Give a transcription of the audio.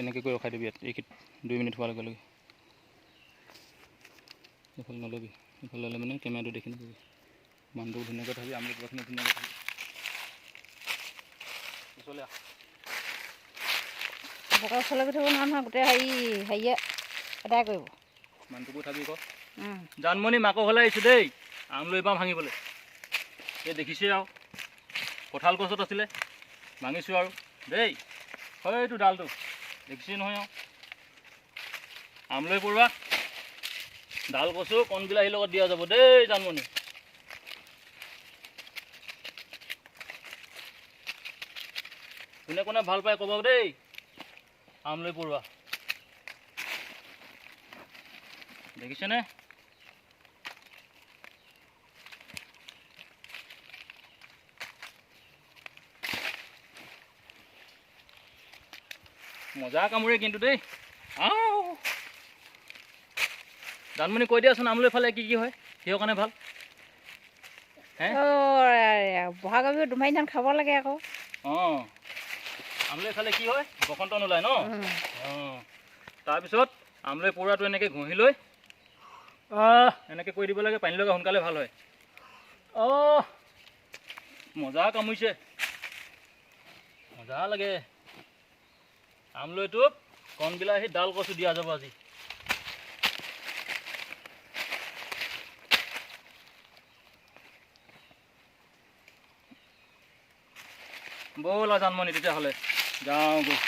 এনেকৈ কৰি ৰখাই দিবি ইয়াত এইখিনিত 2 মিনিট হোৱাৰ লগে লগে। এইফালে নল'বি, এইফালে ল'লে মানে কেমেৰাটো দেখি নাপাবি। মানুহটোক ধুনীয়াকৈ থবি, আমলৰি পৰুৱাখিনি ধুনীয়াকৈ থবি। পিছলৈ আহ। বৰকৈ ওচৰলৈ গৈ থাকিব নোৱাৰো নহয়, গোটেই হেৰি হেৰিয়ে এদাই কৰিব। মানুহটোকো থাবি ক। জানমণি মাকৰ ঘৰলৈ আহিছোঁ দেই আমলৰি পাম ভাঙিবলৈ। এই দেখিছেই আৰু, কঁঠাল গছত আছিলে, ভাঙিছোঁ আৰু দেই। সেইটো ডালটো দেখিছেই নহয় আৰু। আমলৰি পৰুৱা, ডাল কচু, কণ বিলাহীৰ লগত দিয়া যাব দেই জানমণি। কোনে কোনে ভাল পায় ক'ব দেই আমলৰি পৰুৱা। দেখিছেনে? মজা কামোৰে কিন্তু দেই। আও জানমণি, কৈ দিয়াচোন, আমলৰি ফালে কি কি হয়, কিহৰ কাৰণে ভাল হে? অঁ, বহাগৰ বিহু দুমাহী ধান খাব লাগে আকৌ। অঁ, আমলৰি খালে কি হয়? বসন্ত নোলায় ন? অঁ, তাৰপিছত আমলৰি পৰুৱাটো এনেকৈ ঘঁহি লৈ এনেকৈ কৰি দিব লাগে, পানী লগা সোনকালে ভাল হয়। অঁ, মজা কামুৰিছে, মজা লাগে। আমলৰিটোক কণ বিলাহী, ডাল কচু দিয়া যাব আজি। ব'লা জানমণি, তেতিয়াহ'লে যাওঁগৈ।